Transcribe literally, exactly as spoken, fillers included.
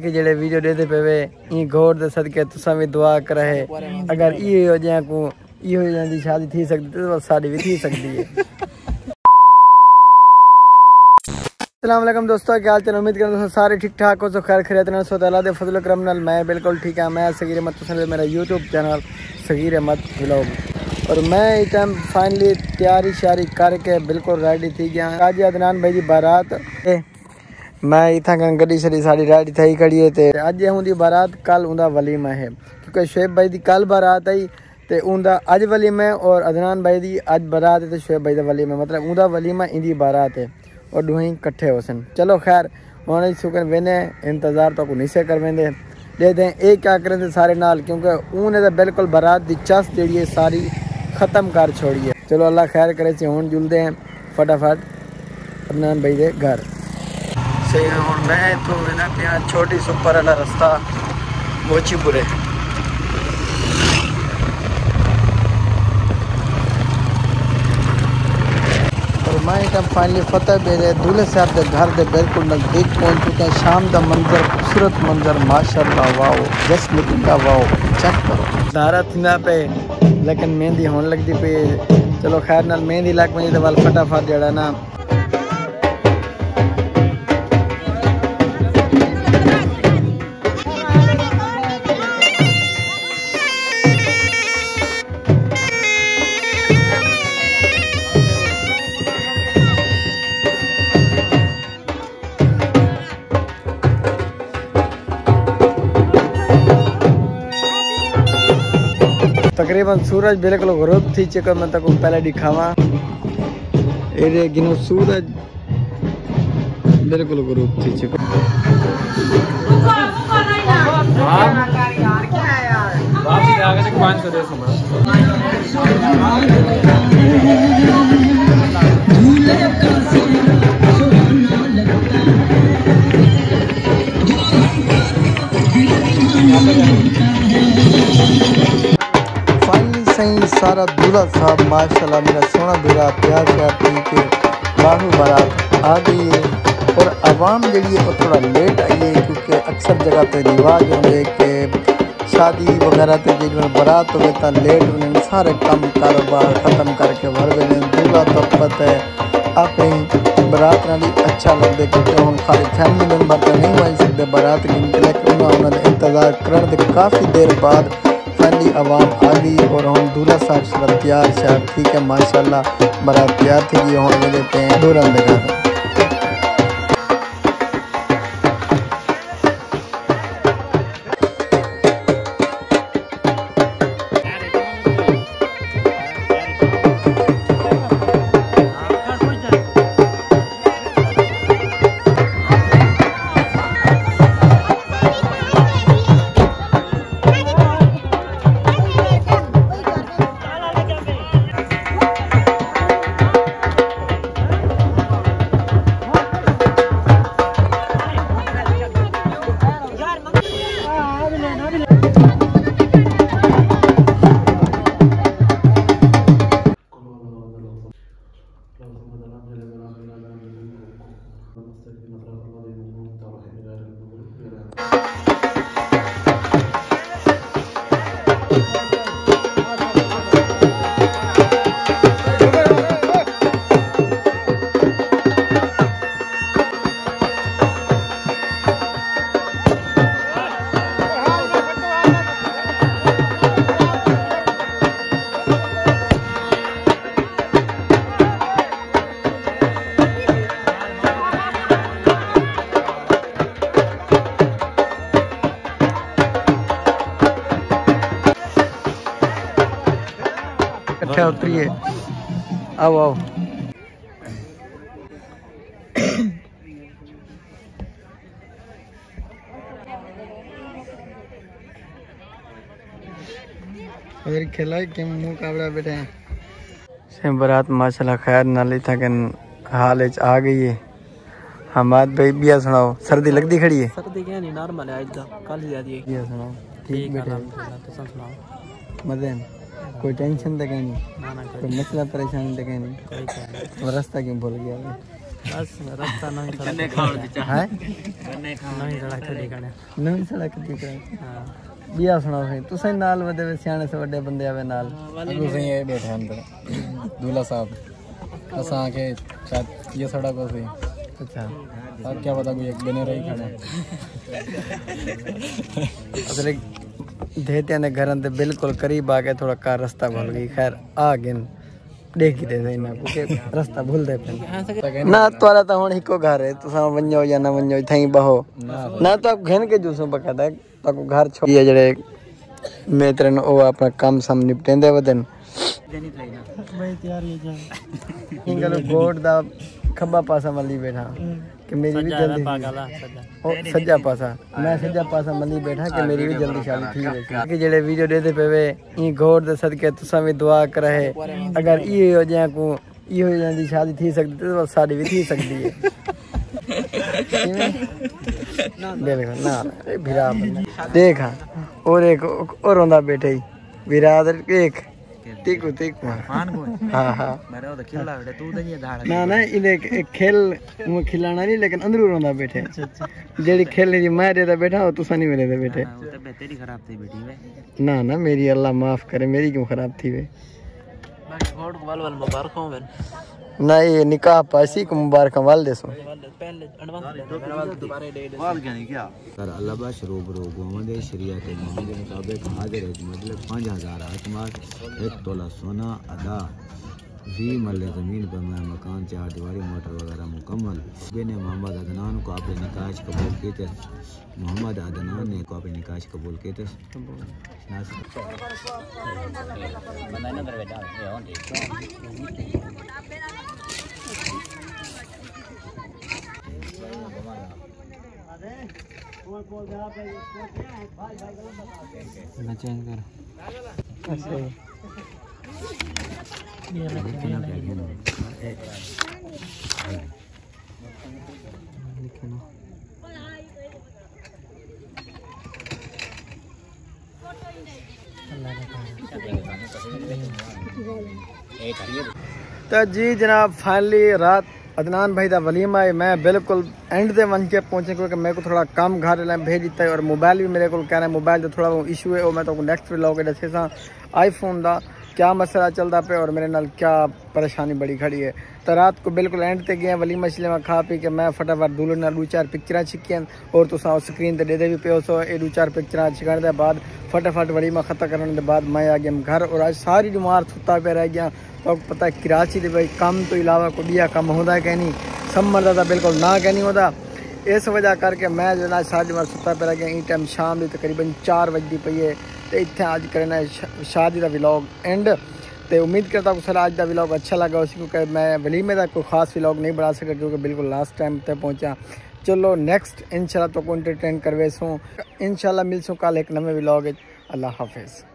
کہ جڑے ویڈیو ݙیہدے پئے وے، ایں گھوڑ دے صدقے تساں وی دعا کرے۔ اگر ایہو جیاں کوں، ایہو جیاں دی شادی تھی سڳدی تے ساݙی وی تھی سڳدی ہے۔ السلام علیکم دوستو، کیا حال چال؟ امید کروں تساں سارے ٹھیک ٹھاک ہوسو، خیر خیریت نال ہوسو۔ تے اللہ دے فضل و کرم نال میں بالکل ٹھیک ہاں۔ میں صغیر احمد، تساں ݙیہدے میرا یوٹیوب چینل صغیر احمد ولاگ۔ اور میں اس ٹائم فائنلی تیاری شیاری کر کے بالکل ریڈی تھی ڳیا۔ اڄ عدنان بھائی دی بارات ہے۔ میں اتھاں کن گݙی شݙی ساݙی ریڈی تھئی کھڑی ہے تے اڄ ہے اوندی بارات، کل اوندا ولیمہ ہے، کیونکہ شعیب بھائی دی کل بارات آئی تے اوندا اڄ ولیمہ ہے، اور عدنان بھائی دی اڄ بارات ہے تے شعیب بھائی دا ولیمہ ہے، مطلب اوندا ولیمہ ایندی بارات ہے، اور ݙوہیں کٹھے ہوسن۔ چلو خیر، ہݨ ایں سکن ویندے ہیں، انتظار تہاکوں نسے کرویندے، ݙیہدے ہیں اے کیا کریندے سارے نال، کیونکہ اوں نے تاں بالکل بارات دی چس جیڑھی ہے ساری ختم کر چھوڑی ہے۔ چلو اللہ خیر کریسی، ہݨ جلدے ہیں فٹافٹ عدنان بھائی دے گھر۔ صحیح ہے، ہݨ میں اتھوں ویندا پیاں چھوٹی سپر والا رستہ موچی پورے۔ اور میں اتھاں فائنلی فتح بھائی دے دولہے صاحب دے گھر دے بالکل نزدیک پہنچ چکے ہیں۔ شام دا منظر، خوبصورت منظر، ماشاءاللہ، واؤ، جسٹ لکنگ دا واؤ، چیک کرو۔ دھارا تھیندا پئے، لیکن مہندی ہݨ لڳدی پئی ہے۔ چلو خیر نال مہندی لڳ ونڄے تے ول فٹافٹ جیڑھا نا تقریباً سورج بالکل غروب تھی چکا، میں تہاکوں پہلے ݙکھاواں۔ اے ݙے گھنو سورج بالکل غروب تھی چکا۔ فائنلی سائیں سارا دولہا صاحب، ماشاءاللہ میرا سوہݨا دولہا، تیار شیار تھی کے باہوں بارات آ ڳئی ہے۔ اور عوام جیڑھی ہے او تھوڑا لیٹ آئی ہے، کیونکہ اکثر جگہ تے رواج ہوندے کہ شادی وغیرہ تے جیڑھی بارات ہووے تاں لیٹ ونڄن، سارے کم کاروبار ختم کر کے ور ویندن۔ دولہا تاں پتہ ہے اپݨی بارات نال ہی اچھا لڳدے، کیونکہ ہݨ خالی فیملی ممبر تاں نہیں ونڄ سڳدے بارات گھن کے، لیکن انہاں، انہاں دا انتظار کرݨ دے کافی دیر بعد فائنلی عوام آ ڳئی اور ہݨ دولہا صاحب سارا تیار شیار تھی کے، ماشاءاللہ، بارات تیار تھی ڳئی۔ ہݨ ویندے پئے ہیں ݙورھاں دے گھر۔ اٹھا اتری ہے۔ آؤ، آؤ۔ اور کھلا کے منہ کاوڑا بیٹھا ہے۔ سئیں، برات ماشاءاللہ خیر نال اتھاں کن حال اچ آ ڳئی ہے۔ حماد بھائی، ٻیا سݨاؤ، سردی لڳدی کھڑی ہے؟ سردی کیا نہیں، نارمل ہے اڄ دا، کل ہی آ جی۔ ٻیا سݨاؤ، ٹھیک ٹھیک، بیٹھے؟ الحمدللہ، تساں سݨاؤ؟ مزے ہیں؟ کوئی ٹینشن تے کہیں نہیں؟ نہ، نہ، کوئی کوئی مسئلہ پریشانی تے کہیں نہیں؟ کوئی کہیں نہیں۔ وہ رستہ کیوں بھول گیا؟ بس، رستہ نویں سڑک کھلی کھاؤ۔ ہیں؟ نویں سڑک کھلی کھڑے۔ نویں سڑک کھلی کھڑے۔ ہاں۔ ٻیا سݨاؤ سئیں، تساں نال ودے وے سیاݨے سے وݙے بندے آوے نال۔ اڳوں سئیں اے ٻیٹھے ہن تے دولا صاحب، اساں آکھے شاید یہ سڑک ہو سئیں۔ اچھا۔ پر کیا پتہ کوئی ایک بنے رہی کھڑے۔ اصل دھیتیاں دے گھراں دے بالکل قریب آ کے تھوڑا کا رستہ بھل ڳئی۔ خیر، آ ڳن۔ ݙیکھ کے تے انہاں کوں کہ رستہ بھلدے پن۔ نہ، تہاݙا تاں ہݨ ہکو گھر ہے، تساں ونڄو یا نہ ونڄو، اتھائیں ٻہو۔ نہ، تاں گھن کے جوسوں باقاعدہ، تاکوں گھر چھوڑی ہے جڑے میترن او اپݨا کم سم نپٹیندے ودن۔ بھائی تیار ہی جان۔ انگل گوٹ دا کھبا پاسا ملی بیٹھا کہ میری بھی سجا ہے نا جلدی پاگل آ، سجا۔ او سجا پاسا، میں سجا پاسا ملی بیٹھا کہ میری بھی جلدی شادی تھی ویسی۔ کہ جڑے ویڈیو ݙیہدے پئے وے، ایں گھوڑ دے صدقے تساں وی دعا کرے۔ اگر ایہو جیاں کوں، ایہو جیاں دی شادی تھی سڳدی تے ساݙی وی تھی سڳدی ہے۔ کیویں؟ بالکل، نہ، اے بھرا بندہ۔ ݙیکھ ہاں، او ݙیکھ، او، او روندا ٻیٹھے ہی۔ بھرا تے ݙیکھ، ٹیکو، ٹیکو۔ ہاں، ہاں۔ میرا او تے کھلا بیٹھے، تو تے یہ دھاڑ۔ نہ، نہ، ایندے کھل، اوں کھلاوݨا نہیں، لیکن اندروں روندا ٻیٹھے۔ اچھا، اچھا۔ جیڑھی کھل جی میں ݙیہدا ٻیٹھا، او تساں نہیں ݙیہدے ٻیٹھے۔ ہاں، او تے بہتری خراب تھی بیٹھی وے۔ نہ، نہ، میری اللہ معاف کرے، میری کیوں خراب تھی وے؟ باقی گھوڑ کوں ول ول مبارک ہوون۔ نہ، اے نکاح پاسی کوں مبارکاں ول ݙیسوں۔ ول پہلے ایڈوانس ݙے ݙے، میرا ول دوبارہ ݙے ݙے۔ ول کیا نہیں کیا؟ کر اللہ بخش روبرو گوانڈے شریعت محمد مطابق حاضر ہے، مطلب پنج ہزار ہاتھ مال، ایک تولہ سونا ادا، ویہہ مرلے زمین پر میں مکان، چار دیواری، موٹر وغیرہ مکمل۔ بن محمد عدنان کو آپ نے نکاح قبول کیتے۔ محمد عدنان نے کو آپ نے نکاح قبول کیتے۔ میں چینج کر۔ تو جی جناب، فائنلی رات عدنان بھائی دا ولیمہ ہے۔ میں بالکل اینڈ تے ونج کے پہنچے، کیونکہ میرے کو تھوڑا کم گھر لے بھیج دیتا ہے، اور موبائل بھی میرے کو کہنا ہے، موبائل تو تھوڑا ایشو ہے، وہ میں تو نیکسٹ ولاگ دسے سا آئی فون دا کیا مسئلہ چلدا پیا اور میرے نال کیا پریشانی بڑی کھڑی ہے۔ تو رات کو بالکل اینڈ تے گئے، ولیمہ شلیمہ کھا پی کے میں فٹافٹ دولے نال ݙو چار پکچراں چھکیاں، اور تساں او سکرین تے ݙیہدے وی پئے ہوسو، اے ݙو چار پکچراں چھکݨ دے بعد فٹافٹ ولیمہ ختم کرݨ دے بعد میں آ ڳیم گھر، اور اڄ ساری ݙینہوار ستا پیا رہ ڳیاں۔ تہاکوں پتہ ہے کراچی دے وچ کم توں علاوہ کوئی ٻیا کم ہوندا ہے کائنی، سمر دا تاں بالکل نہ کائنی ہوندا۔ اس وجہ کر کے میں جو ہے نا ساری ݙینہوار ستا پیا رہ ڳیاں۔ ایں ٹائم شام دی تقریباً چار وڄدی پئی ہے، تے اتھاں اڄ کرݨا ہے شا-، شادی دا ولاگ اینڈ۔ تے امید کردا تہاکوں سارا اڄ دا ولاگ اچھا لڳا ہوسی، کیونکہ میں ولیمے دا کوئی خاص ولاگ نہیں بݨا سڳا، کیونکہ بالکل لاسٹ ٹائم تے پہنچا۔ چلو نیکسٹ انشاءاللہ تہاکوں انٹرٹین کرویسوں۔ انشاءاللہ ملسوں کل ہک نویں ولاگ وچ۔ اللہ حافظ۔